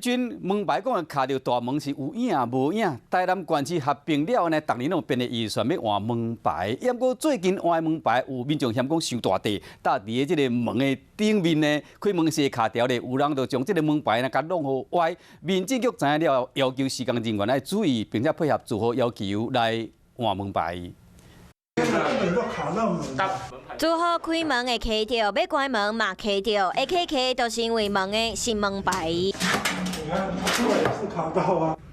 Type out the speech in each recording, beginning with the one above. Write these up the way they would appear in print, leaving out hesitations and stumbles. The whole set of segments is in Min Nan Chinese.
陣門牌講會卡著大門是有影無影？台南縣市合併了後呢，逐年攏有編的預算欲換門牌。毋過最近換門牌有民眾嫌講傷大塊，搭佇這个門的頂面呢，開門時卡著咧，有人就將這个門牌呢共弄予歪。民政局知影了後，要求施工人員愛注意，並且配合住戶要求來換門牌。住戶開門會卡著，欲關門嘛卡著，會卡卡都是因為門的新門牌。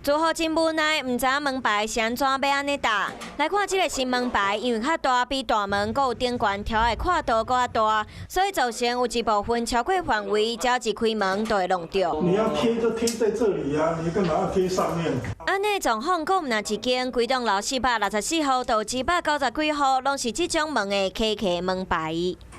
住戶真無奈，毋知影門牌是按怎欲按呢貼。來看這个新門牌，因為較大，比大門閣有頂懸柱的闊度閣較大，所以造成有一部分超過範圍，只要一開門就會弄著。你要貼就貼在這裡啊，你幹嘛要貼上面？按呢狀況，閣毋但一間，規棟樓464戶到790幾戶，攏是這種門的卡卡門牌。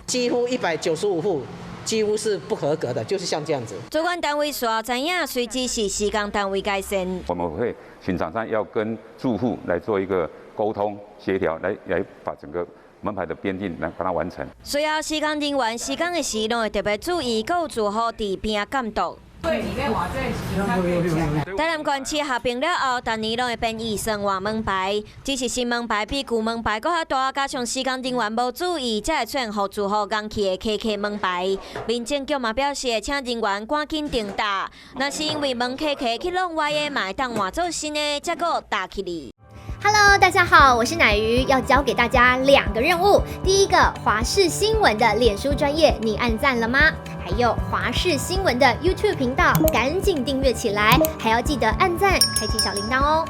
幾乎195戶。幾乎是不合格的，就是像這樣子。主管單位事後知影，隨指示施工單位改善。我們會請廠商要跟住戶來做一個溝通協調，來把整個門牌的編定來把它完成。隨後施工人員施工的時，攏會特別注意，閣有住戶佇邊仔監督。台南縣市合併了後，逐年攏會編預算換門牌，只是新門牌比舊門牌閣較大，加上施工人員無注意，才會出現予住戶尪去的卡卡門牌。民政局嘛表示，會請人員趕緊停搭，若是因為門卡卡去弄歪的，嘛會當換做新的，才閣搭起來。 Hello，大家好，我是乃瑜，要交給大家兩個任務。第一個，華視新聞的臉書專頁，你按讚了嗎？還有華視新聞的 YouTube 頻道，趕緊訂閱起來，還要記得按讚，開啟小鈴鐺哦。